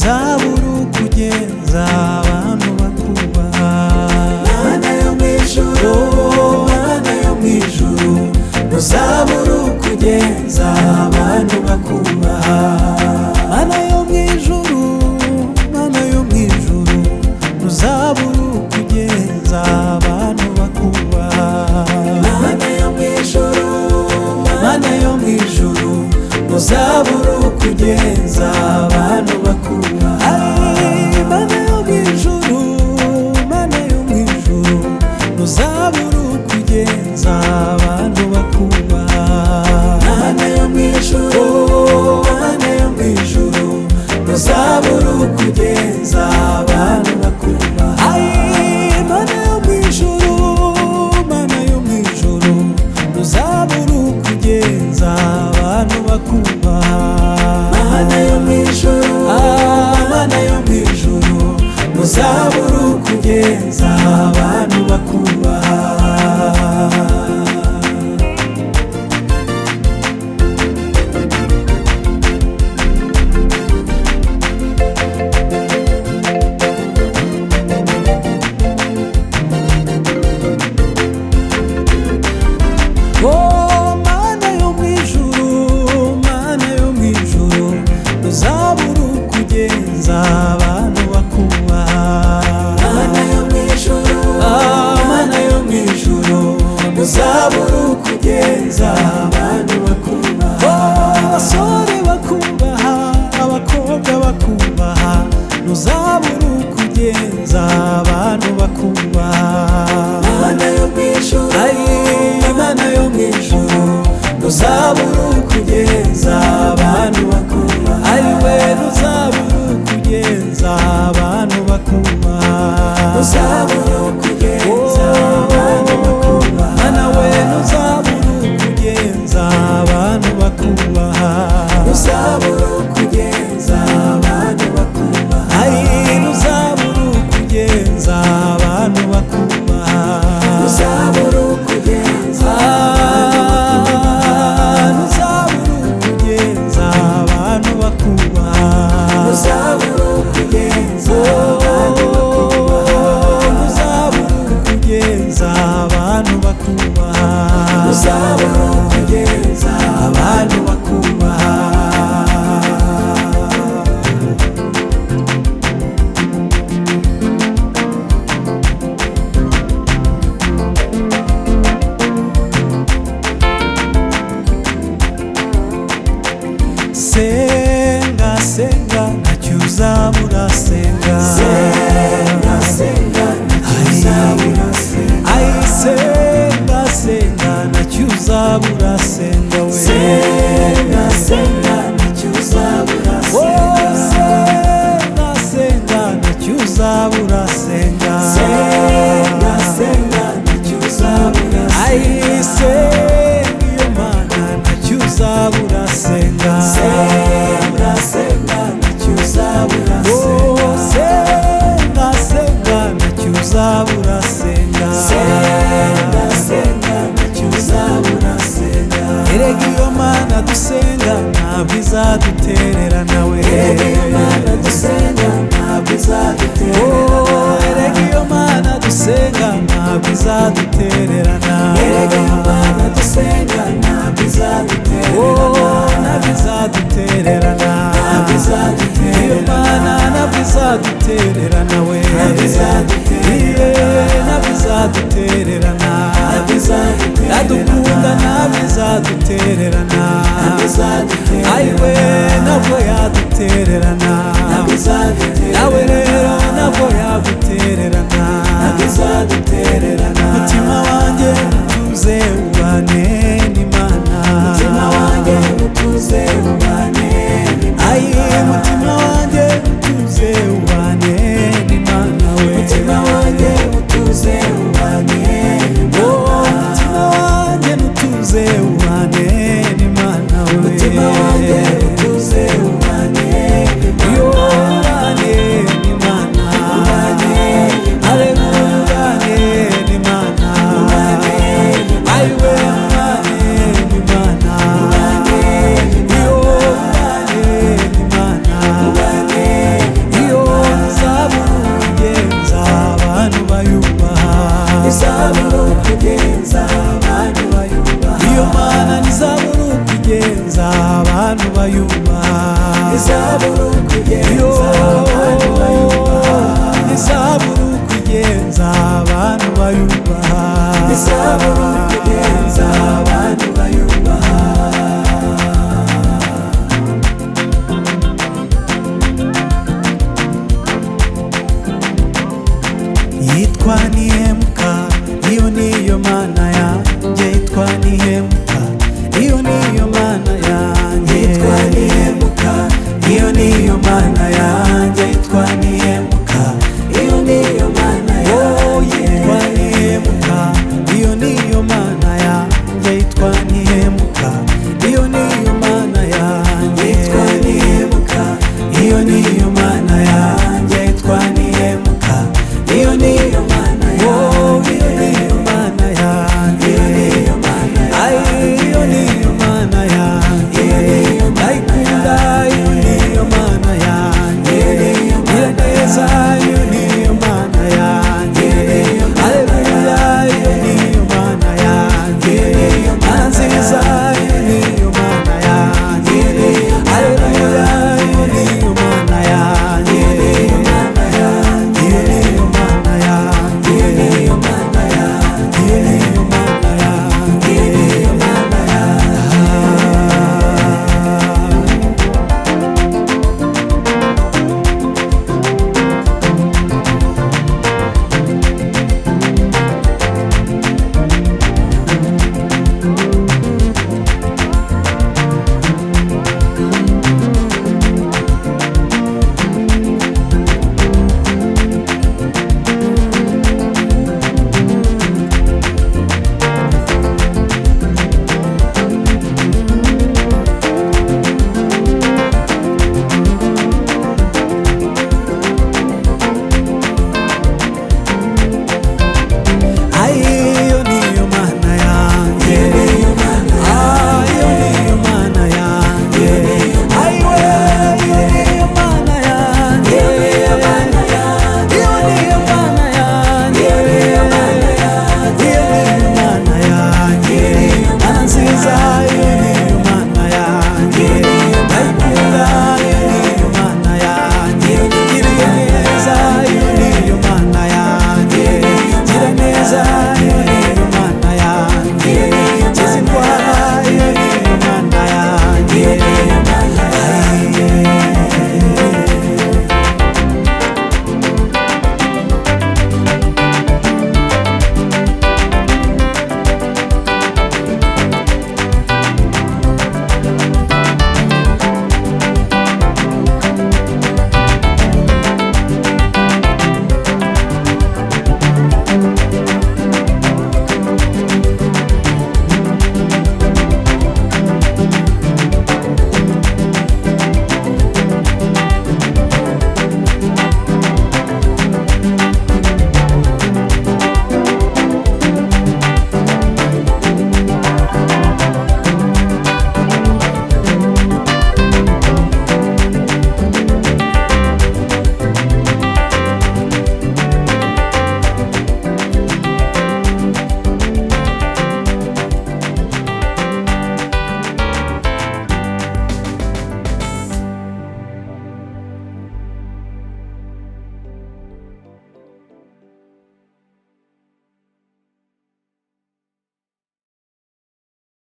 Ntuzabura ukugenza abantu bakubaha. Mana yo mu ijuru, Mana yo mu ijuru, ntuzabura ukugenza abantu bakubaha. Mana yo mu ijuru, Mana yo mu ijuru, ntuzabura ukugenza abantu bakubaha. Mana yo mu ijuru, Mana yo mu ijuru, ntuzabura ukugenza abantu bakubaha. Mana yo mu ijuru, Mana yo mu ijuru, ntuzabura ukugenza abantu bakubaha. Mana yo mu ijuru, Mana yo mu ijuru, ntuzabura ukugenza abantu bakubaha. Mana yo mu ijuru, Mana yo mu ijuru, ntuzabura ukugenza abantu bakubaha. Mana yo mu ijuru, Mana yo mu ijuru, ntuzabura ukugenza abantu bakubaha. Oh, Mana yo mu ijuru, Mana yo mu ijuru, ntuzabura ukugenza abantu bakubaha. Mana yo mu ijuru, Mana yo mu ijuru, ntuzabura ukugenza abantu bakubaha. Oh, abasore bakubaha, abakobwa bakubaha, ntuzabura ukugenza abantu bakubaha. Mana yo mu ijuru, Mana yo mu ijuru, ntuzabura ukugenza abantu bakubaha. Ariwe ntuzabura ukugenza abantu bakubaha. Ntuzabura ukugenza abantu bakubaha. Mana we ntuzabura ukugenza abantu bakubaha. Ntuzabura ukugenza abantu bakubaha. Ntuzabura ukugenza abantu bakubaha. Ntuzabura ukugenza abantu bakubaha. Ntuzabura ukugenza abantu bakubaha. Ntuzabura ukugenza abantu bakubaha. Ntuzabura ukugenza abantu bakubaha. Ntuzabura ukugenza abantu bakubaha. Senga, senga, ntacyo uzabura, senga. Senga, senga, ntacyo uzabura, senga. Ay, senga, senga, ntacyo uzabura, senga we. Senga, senga, ntacyo uzabura, senga. Senga, senga, ntacyo uzabura, senga. Senga, senga, ntacyo uzabura, senga. Ay, senga iyo Mana, ntacyo uzabura, senga. Senga, senga, ntacyo uzabura, senga. Senga, senga, ntacyo uzabura, senga. Senga, senga, ntacyo uzabura, senga. Erega iyo Mana dusenga ntabwo izadutererana we. Erega iyo Mana dusenga ntabwo izadutererana. Erega iyo Mana dusenga ntabwo izadutererana. Erega iyo Mana dusenga ntabwo izadutererana. Ntabwo izadutererana. Ntabwo izadutererana. Iyo Mana ntabwo izadutererana we. Ntabwo izadutererana. Ntabwo izadutererana. Ntabwo izadutererana. Iradukunda ntabwo izadutererana. Ntabwo izadutererana. Ayiwe ntabwo yadutererana. Ntabwo izadutererana. Nawe rero ntabwo yagutererana. Ntabwo izadutererana. Mutima wanjye tuze